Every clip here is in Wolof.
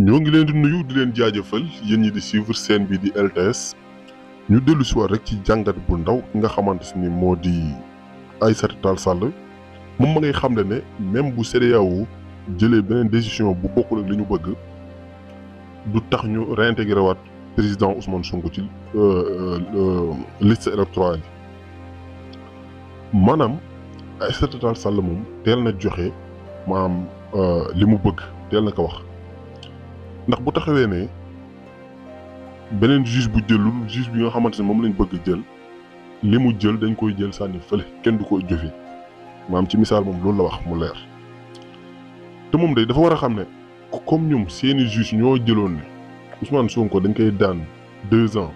ñoo ngi leen di nuyu di leen jaajëfal yéen ñi di suivre seen bi di LTS ñu dellu si waat rek ci jàngat bu ndaw ki nga xamante ni moo di Aïssata Tall Sall moom ma ngay xamle ne même bu CEDEAO jëlee beneen décision bu bokkul ak li ñu bëgg du tax ñu réintégré waat président Ousmane Sonko ci liste électorale yi maanaam Aïssata Tall Sall moom teel na joxe maanaam li mu bëgg teel na ko wax. ndax bu taxawee ne beneen juge bu jëlul juge bi nga xamante ne moom lañ bëgg jël li mu jël dañ koy jël sànni fële kenn du ko jëfee maanaam ci misaal moom loolu la wax mu leer te moom day dafa war a xam ne comme ñoom seeni juge ñoo jëloon ne Ousmane Sonko dañ koy daan 2 ans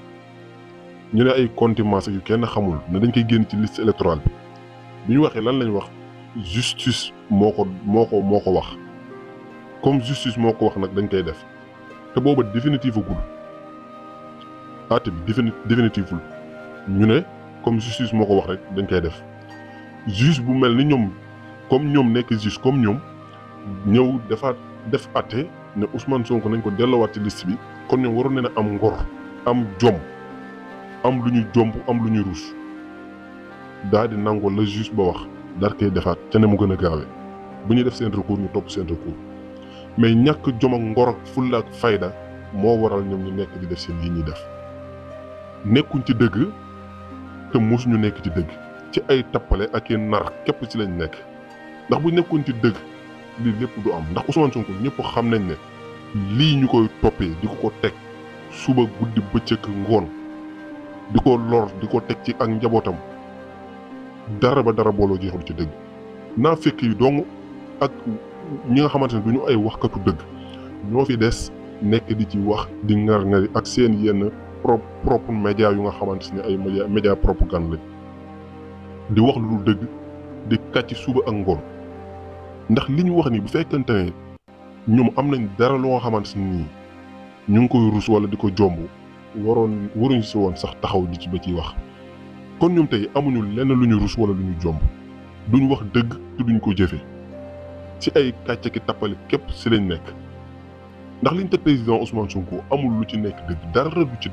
ñu ne ay contumace yu kenn xamul ne dañ koy génn ci liste électorale bi ñu waxee lan lañ wax justice moo ko wax comme justice moo ko wax nag dañ koy def. te booba définitive gul àtte bi définitive ñu ne comme justice moo ko wax rek dañ koy def juge bu mel ni ñoom comme ñoom nekk juge comme ñoom ñëw def àtte ne Ousmane Sonko nañ ko delloowaat ci liste bi kon ñoom waroon nañ a am ngor am jom am lu ñu jomb am lu ñu ruus daal di nangoo la juge ba wax daal koy defaat ca ne mu gën a gaawee bu ñuy def seen recours ñu topp seen recours. mais ñàkk jom ak ngor ak fulla ak fayda moo waral ñoom ñu nekk di def seen yi ñuy def nekkuñ ci dëgg te mosuñu nekk ci dëgg ci ay tappale ak i nar képp ci lañ nekk ndax bu nekkuñ ci dëgg lii lépp du am ndax Ousmane Sonko ñëpp xam nañ ne lii ñu koy toppee di ko teg suba guddi bëccëg ngoon di ko lor di ko teg ci ak njabootam dara ba dara booloo jeexul ci dëgg naa fekk yi dong ak ñi nga xamante ne du ñu ay waxkatu dëgg ñoo fi des nekk di ci wax di ngar-ngari ak seen yenn propre média yu nga xamante ne ay média propagande lañ di wax lu dul dëgg di kàcc suba ak ngoon ndax li ñu wax ni bu fekkante ne ñoom am nañ dara loo nga xamante ni ñu ngi koy rus wala di ko jomb waruñ si woon sax taxaw di ci ba ciy wax kon ñoom tey amuñu lenn lu ñu rus wala lu ñu jomb duñ wax dëgg te duñ ko jëfe ci ay kàcce ki tappale képp si lañ nekk ndax liñ te président Ousmane Sonko amul lu ci nekk dëgg dara du ci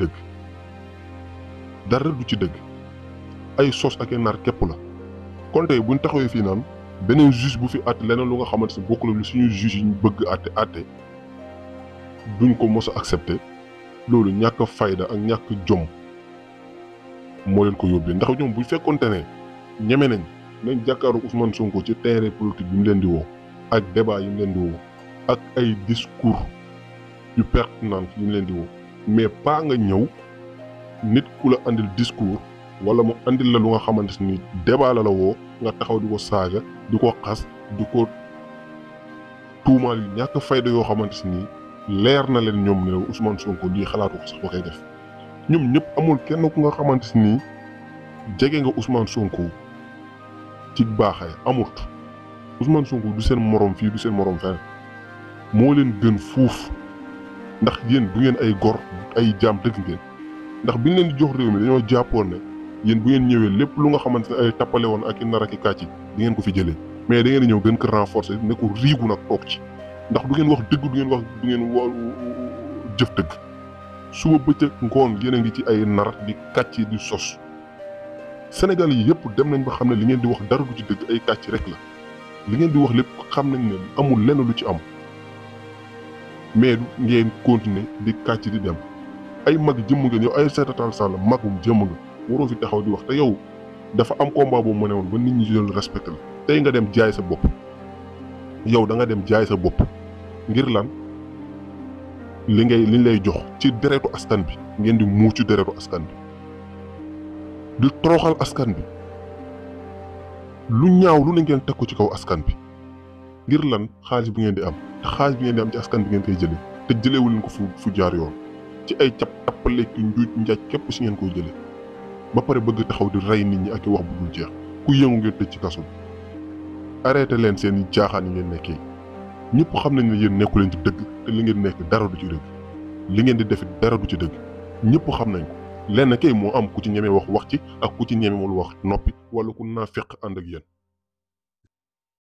dëgg ay sos ak ay nar képp la kon tey buñ taxawee fii naan beneen juge bu fi àtte leneen lu nga xamante ne bokkul lu suñu juge yi ñu bëgg àtte duñ ko mos a accepté loolu ñàkk fayda ak ñàkk jom moo leen ko yóbbee ndax ñoom bu fekkonte ne ñeme nañ jàkkaaru Ousmane Sonko ci terrain politique bi mu leen di woo ak débat yi mu leen di woo ak ay discours yu pertinent yi mu leen di woo mais pas nga ñëw nit ku la andil discours wala mu andil la lu nga xamante ni débat la woo nga taxaw di ko saaga di ko xas di ko tuumaal yu ñàkk fayda yoo xamante ni leer na leen ñoom ne Ousmane Sonko lii xalaatu ko sax ba koy def ñoom ñëpp amul kenn ku nga xamante ni jege nga Ousmane Sonko ci baaxaay amut. Ousmane Sonko du seen morom fii du seen morom fenn moo leen gën fuuf ndax yéen du ngeen ay gor ay jaam dëgg ngeen ndax biñ leen di jox réew mi dañoo jàppoon ne yéen bu ngeen ñëwee lépp lu nga xamante ne ay tappale woon ak i nar ak i kàcc di ngeen ko fi jëlee mais da ngeen ñëw gën ko renforcer ne ko riigu nag toog ci ndax du ngeen wax dëgg du ngeen jëf dëgg suba bëccëg ngoon yéen a ngi ci ay nar di kàcc di sos Sénégal yi yëpp dem nañ ba xam ne li ngeen di wax dara du ci dëgg ay kàcc rek la. li ngeen di wax lépp xam nañ ne amul lenn lu ci am mais ngeen continuer di kàcc di dem ay mag jëmm ngeen yow Aïssata Tall Sall magum jëmm nga waroo fi taxaw di wax te yow dafa am combat boobu mu ne woon ba nit ñi jël respecté la tey nga dem jaay sa bopp yow da nga dem jaay sa bopp ngir lan liñ lay jox ci deretu askan bi ngeen di muucu deretu askan bi di toroxal askan bi lu ñaaw lu ne ngeen teg ko ci kaw askan bi ngir lan xaalis bi ngeen di am te xaalis bi ngeen di am ci askan bi ngeen koy jëlee te jëleewul leen ko fu jaar yoon ci ay tappale ki njuuj njaaj képp si ngeen koy jëlee ba pare bëgg taxaw di rey nit ñi ak i wax bu dul jeex ku yëngu ngeen tëj ci kaso bi arrêté leen seen jaaxaan yi ngeen nekkee ñëpp xam nañ ne yéen nekku leen ci dëgg te li ngeen nekk dara du ci dëgg li ngeen di def dara du ci dëgg ñëpp xam nañ ko lenn kay moo am ku ci ñeme wax ci ak ku ci ñemewul wax noppi wala ku naa fekk ànd ak yéen